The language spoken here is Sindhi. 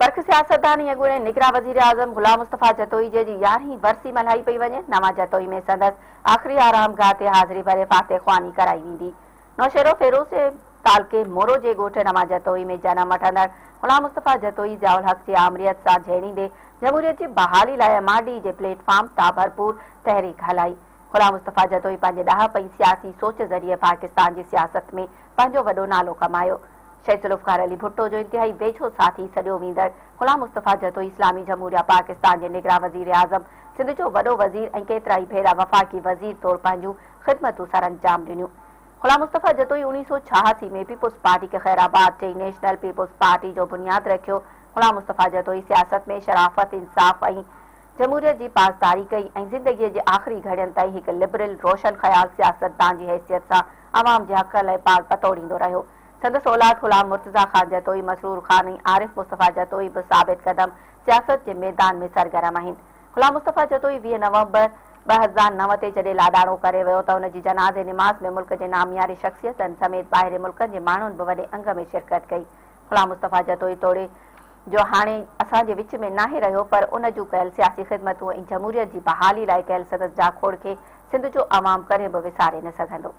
برک سياستدان ۽ اڳوڻي نگران وزيراعظم غلام مصطفيٰ جتوئي جي جي يارهين ورسي ملهائي پئي وڃي، نوان جتوئي ۾ سندس آخري آرام گاهه تي حاضري ڀري فاتح خواني ڪرائي ويندي. نوشهروفيروز جي تعلقي مورو جي ڳوٺ نوان جتوئي ۾ جنم وٺندڙ غلام مصطفيٰ جتوئي ضياء الحق جي آمريت سان جهيڙيندي جمهوريت جي بحالي لاء ايم آر ڊي جي پليٽ فارم تان ڀرپور تحريڪ هلائي. غلام مصطفيٰ جتوئي پنهنجي ڏاهپ ۽ سياسي سوچ ذريعي پاڪستان جي سياست ۾ پنهنجو وڏو نالو ڪمايو. شهيد ذوالفقار علي ڀٽو جو انتهائي ويجهو ساٿي سڏيو ويندڙ غلام مصطفيٰ جتوئي اسلامي جمهوريه پاڪستان جي نگران وزيراعظم، سنڌ جو وڏو وزير ۽ ڪيترائي ڀيرا وفاقي وزير طور پنهنجون خدمتون سرانجام ڏنيون. غلام مصطفيٰ جتوئي 1986 ۾ پيپلز پارٽي کي خيرآباد چئي نيشنل پيپلز پارٽي جو بنياد رکيو. غلام مصطفيٰ جتوئي سياست ۾ شرافت، انصاف ۽ جمهوريت جي پاسداري ڪئي ۽ زندگيء جي آخري گهڙين تائين هڪ لبرل، روشن خيال سياستدان جي حيثيت سان عوام جي حقن لاء پاڻ پتوڙيندو رهيو. سندس اولاد غلام مرتضيٰ خان جتوئي، مسرور خان ۽ عارف مصطفيٰ جتوئي به ثابت قدم سياست جي ميدان ۾ سرگرم آهن. غلام مصطفيٰ جتوئي 20 نومبر 2009 تي جڏهن لاڏاڻو ڪري ويو ته ان جي جنازي نماز ۾ ملڪ جي نامياري شخصيتن سميت ٻاهرين ملڪن جي ماڻهن به وڏي انگ ۾ شرڪت ڪئي. غلام مصطفيٰ جتوئي توڙي جو هاڻي اسان جي وچ ۾ ناهي رهيو پر ان جون ڪيل سياسي خدمتون ۽ جمهوريت جي بحالي لاء ڪيل سندس جاکوڙ کي سنڌ جو عوام ڪڏهن به وساري نه سگهندو.